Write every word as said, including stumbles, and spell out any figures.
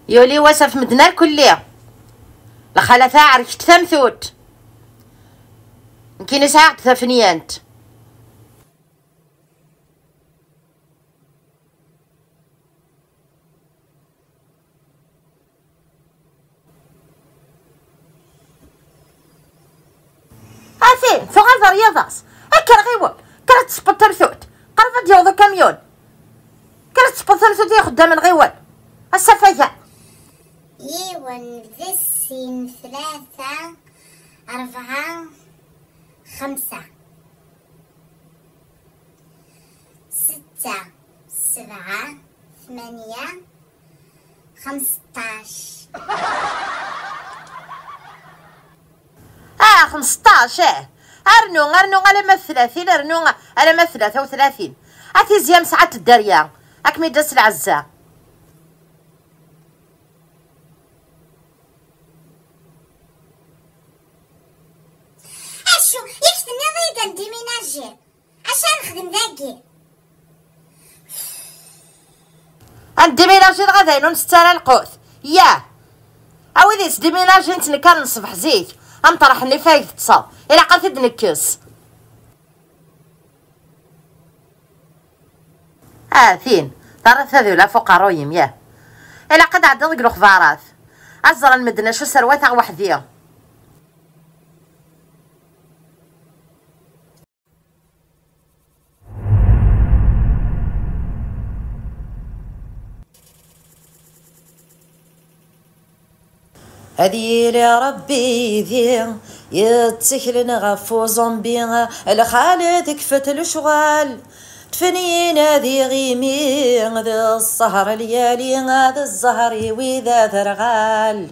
Yuli wass ɣef medden ar kulli. Lxalat-a ɛerkent tamtunt. Nekkini sɛiɣ-d tafenyant. A tin, tuɣal d rryaḍa-s. Akker ɣiwel, kker ad tesfeḍ tamtunt. Qrib ad d-yaweḍ ukamyun. Kker ad tesfeḍ tamtunt i ixeddamen ɣiwel. Asafag-a. Yiwen, d sin, tlata, rebɛa, xemsa. Setta, sebɛa, tmanya, xemseṭṭac. Ah, xemseṭṭac, eh. Rnu, rnu alamma d tlatin, rnu alamma d tlata u tlatin. A tizi am sɛat dderya, ad kem-id-tas lɛezza. Acu, yak tenniḍ-iyi-d ad ndéménager? Acu ara nexdem dagi? Ad ndéménager dɣa d ayen ur nsett ara lqut. Yah! A wid yettdéménagin ttnekkaren ṣṣbeḥ zik, ameṭreḥ-nni fayeg teṭṭseḍ, ilaq ad t-id-nekkes. Ah, tin, terra tadula f uqerruy-im, yah. Ilaq ad ɛeddiḍ deg lexbarat. Ad ẓren medden acu serwateɣ weḥd-i. Ad yili Ṛebbi yid-i, yetteklen ɣef uẓumbi, lxal tekfet lecɣal. Ṭfen-iyi nadiɣ imi, d ssehr lyali, d ssehr i wid ad rɣal.